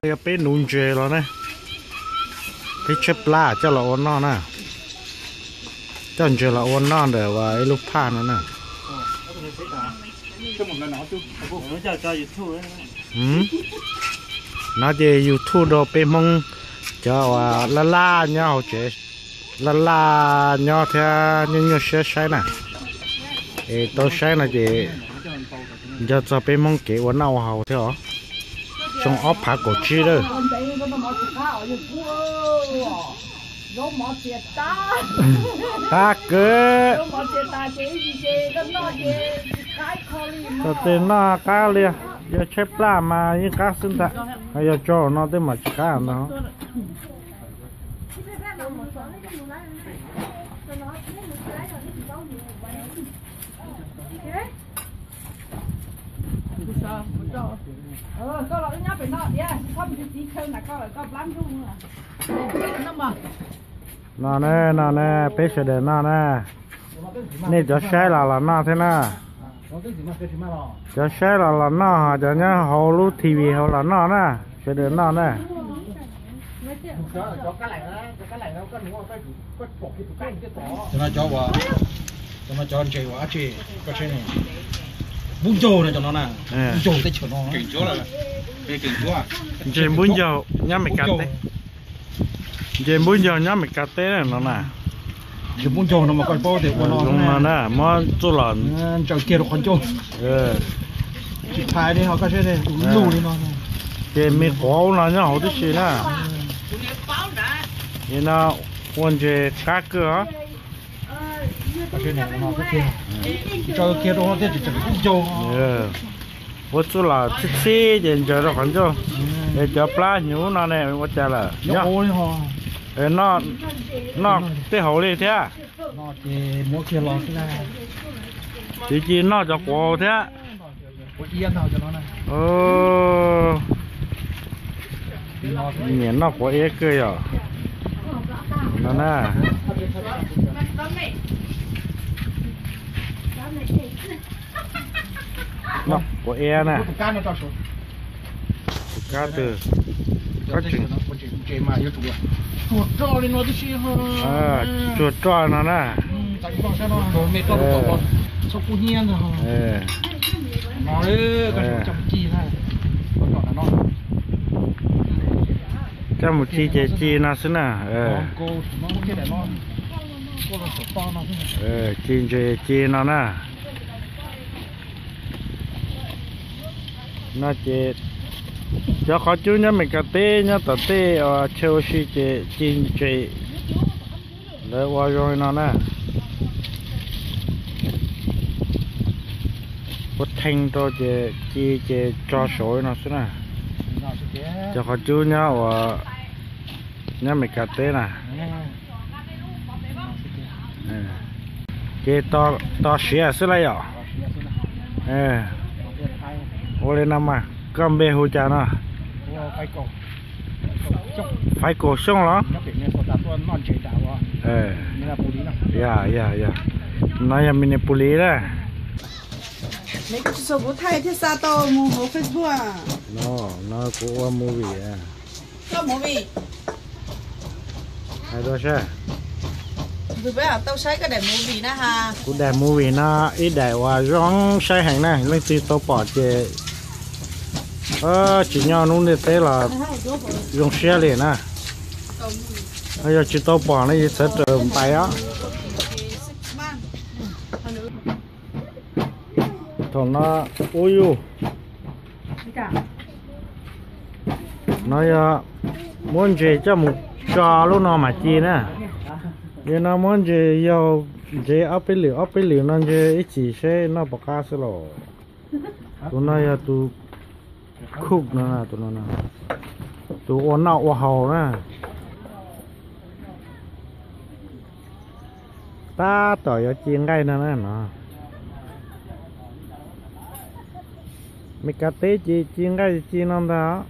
Yog peb nuv ntses los ne, peb tshaib plab coj los ua noj na. Coj ntses los ua noj ntawm ua ib lub phaj no na. No ces YouTube rau peb Hmoob cov uas laj laj nyob hauv tsev, laj laj nyob thiab nyuaj nyuaj siab saib na. Es tau saib no ces nco txog peb Hmoob kev ua noj ua haus thiab os. Xyoo ob phav kaum tsib lawm. Qab kawg. Txog tej noj qab li, yog tshaib plab mas yeej qab xwb ntag, yog tso no tej mas tsis qab ntag. No ne, no ne, peb sawv daws noj na. Nej cov saib los los noj thiab na. Cov saib los los noj, cov nyob hauv lub T V hauv los noj na, sawv daws noj na. Cov no cov ntses uas dab tsi, koj saib ne, npub ncaug no cov no na, npub ncaug teb chaws no. Ntses npub ncaug nyob Amelikas teb. Ntses npub ncaug nyob Amelikas teb no na. Ntses npub ncaug no mas koj paub tias ua no zoo no na, muab txuj los ntsaws kiag rau qhov ncauj. Tsis phais li ho koj saib tus lug li no. Ces me quav ub no nyob hauv tib si na. Li no ua ntses qab kawg os. Ntsaws kiag rau no thiaj tsis tseem npub ncaug. Ua txuj los txhib txhib ces ntsaws rau qhov ncauj. Es cov plab hnyuv no ne ua cas lawm? Noj tej hauv li thiab. Ces ci noj cov quav thiab. Nyiam noj quav iab kawg yom. No na. Noj quav iab na. Tus kab twg? Tsuag roj no na. Coj mus ci ces ci no xwb na. Ci ntses ci no na. No ces cov qhov cub nyob Meskas teb nyob tom tej chaw ua si ces ci ntses lawv ua zoo li no na. Ua thee rau ces ci ces tso saud li no xwb na. Cov qhov cub nyob ua nyob Meskas teb na. Ces tos siav xwb lauj yom. Ua li no mas koj npe hu cas no? Faiv Kaum Xyooj los? Yog, yog, yog. No yog Minneapolis na. Kuv tsis txog kuv thaij thiaj xa tau mus hauv Facebook. No, no kuv ua movie. Koj movie. Hais dua seb. Tau saib koj daim movie na ha. Kuv daim movie no ib daim uas zoo saib heev na, leej twg tau pom ces tsis nyob lub ntiaj teb los zoo siab li na. Yog tsis tau pom no yus txhawv raws npais os. Thaum no ub yuj, no yog muab ntses coj mus tso lub no mam ci na. Yog no muab ntses, yog ntses ob peb lwm ob peb lwm no ntses ib chim seb noj puas qab xwb los. Tus no yog tus cook no, tus no, tus ua noj ua haus na. Tab tom yuav ci nqaij no na no. Meskas teb ces ci nqaij ci no ntag.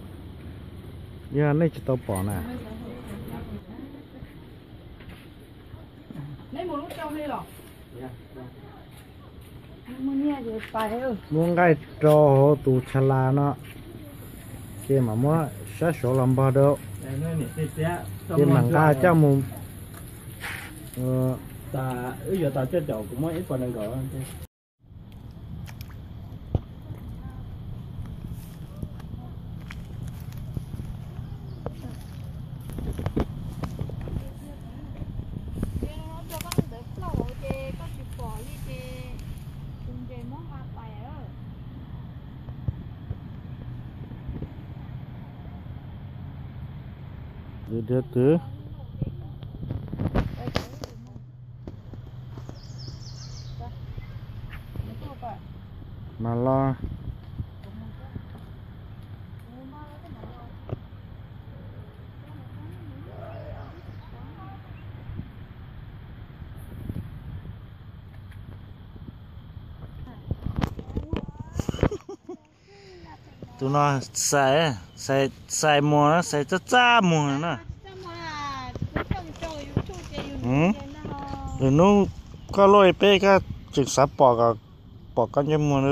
Yog nej tsis tau pom na. Muab nqaij rau hauv tus tsha las no. Ces mam muab sab saud los npog rau. Ces mam nqa coj mus. Twb mas los. Tus no xais, xais muag na, xais txaj txaj muag na. Lwm hnub koj luaj peb koj tseem xav pom kom pom koj ntsej muag na.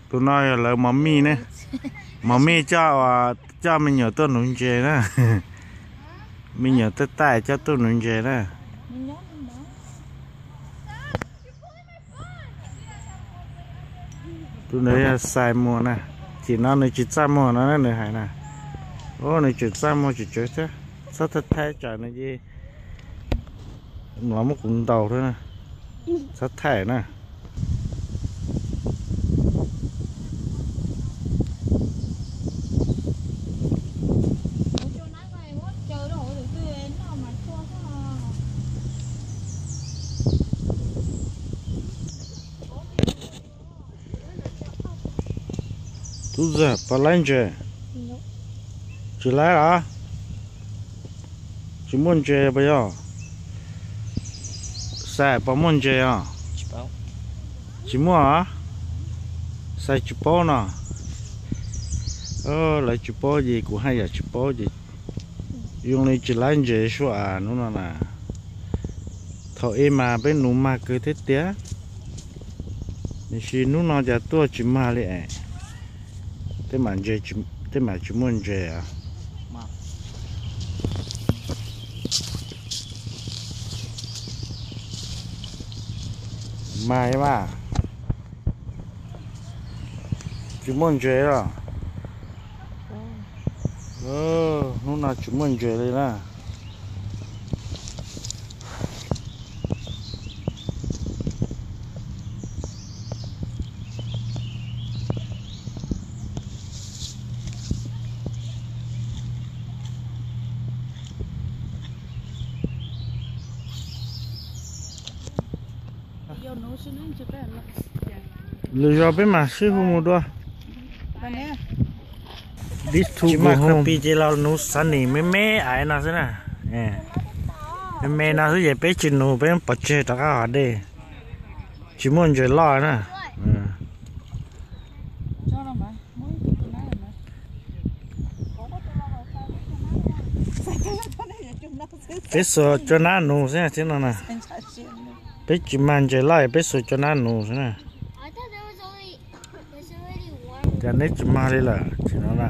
Tus no yog lawv mos mij ne, mos mij coj, coj me nyuam tuaj nuv ntses na. Me nyuam tuaj taij coj tuaj nuv ntses na. Tus ntawd yog xais muag na, tim no nws tsis txaj muag no nws hais na. Nws tseem txaj muag tsis tsawg thiab, txhob thaij thaij tsam nws ces los muab kuv ntaus thiab na. Txhob thaij na. Tub zag, puas laib ntses? Tsis laib los? Tsis muaj ntses puas yog? Xais puas muaj ntses os? Tsis muaj os. Xais tsis paub no. Lawv tsis paub ces kuv haj yam tsis paub ces zoo li tsis laib ntses suab hnub no na. Thaum ub mas peb nuv mag kawg thiab tiag, tiam sis hnub no cas tuaj tsis mag li es. Tej mam tsis muaj ntses. Mag mas, tsis muaj ntses los? Hnub no tsis muaj ntses li na. Lwm zaus peb mam sib hu mus dua. Tsis mag khuv pis ces los nuv xav nim me me aiv no xwb na. Me me no xwb ces peb tsis nuv, peb pov tseg rov qab hav dej. Tsis muaj ntses loj na. Peb xuas cov nab nuv xwb thiab no na. Peb tsis mag ntses loj, peb xuas cov nab nuv xwb na. Cas neb tsis mag li lawm tsis no na.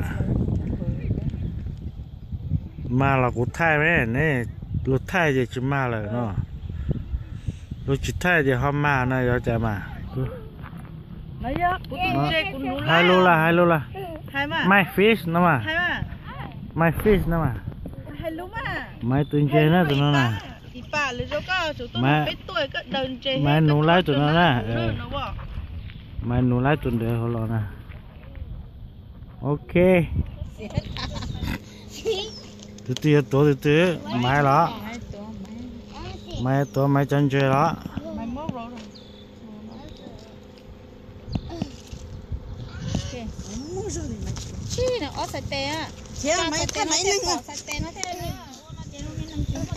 Mag los kuv thaij me, neb luag thaij ces tsis mag lawm no. Luag tsis thaij ces ho mag no yog cas mas. Hais lus las, hais lus las. My fish no mas. My fish no mas. Maiv tus ntses na tus no na. Maiv nuv laib tus no na. Maiv nuv laib tus ntawd hauv los na. Ok. Tus twg yuav tuav tus twg, Maiv los? Maiv tuav Maiv cov ntses los?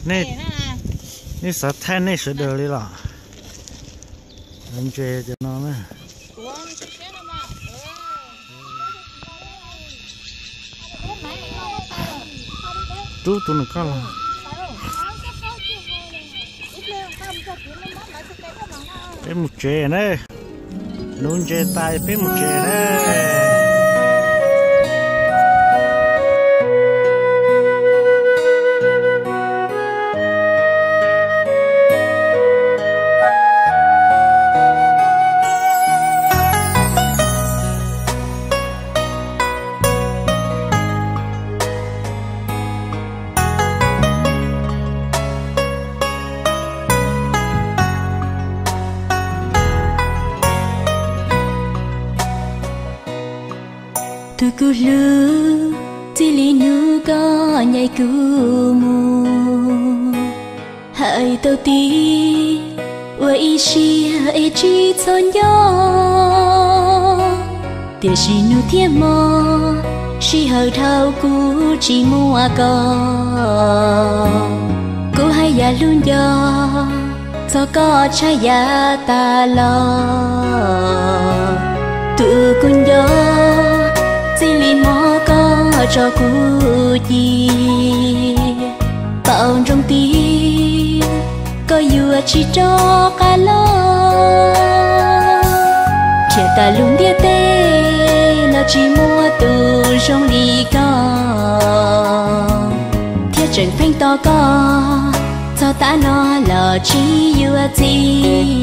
Nej, nej xav thaij nej sawv daws li los? Ntses cov no na. Rub tus nws koj los. Peb mus tsev na. Nuv ntses tas peb mus tsev na. Tus kuv hlub, txij li hnub koj ncaim kuv mus, hais tau tias ua ib siab es tsis txhob nco. Tiam sis hnub thiab hmo, sij hawm dhau kuv tsis muaj koj, kuv haj yam hlub nco txog koj tshaj yav tas los. Tus kuv nco, txij li hmo koj tso kuv ci, paub ntsoov tias koj yuav tsis rov qab los. Nrhiav tas lub ntiaj teb los tsis muaj tus zoo li koj, thiab tseem pheej tos koj txog tav no los tsis yuav txim.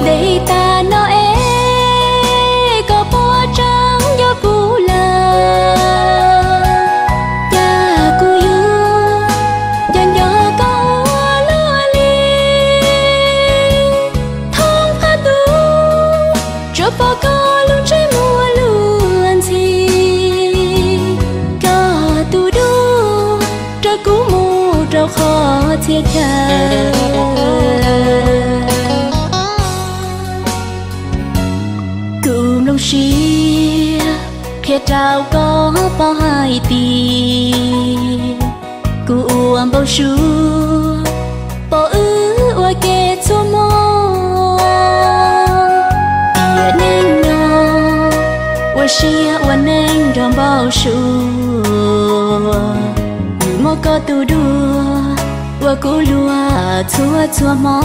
Ntev tas no es koj puas tseem nco kuv lawm? Cas kuv yuav nco nco koj ua luaj li. Thoob qab ntuj tsuas pom koj lub ntsej muag luag ntxhi, koj tus dua rau kuv mus rau qhov txhia chaw. Kuv nplooj siab qhia rau koj paub hais tias kuv ua npau suav pom wb ua ke txhua hmo. Tiam neej no ua siab ua neej nrog npau suav, nws muab koj tus dua ua kuv luag txhua txhua hmo.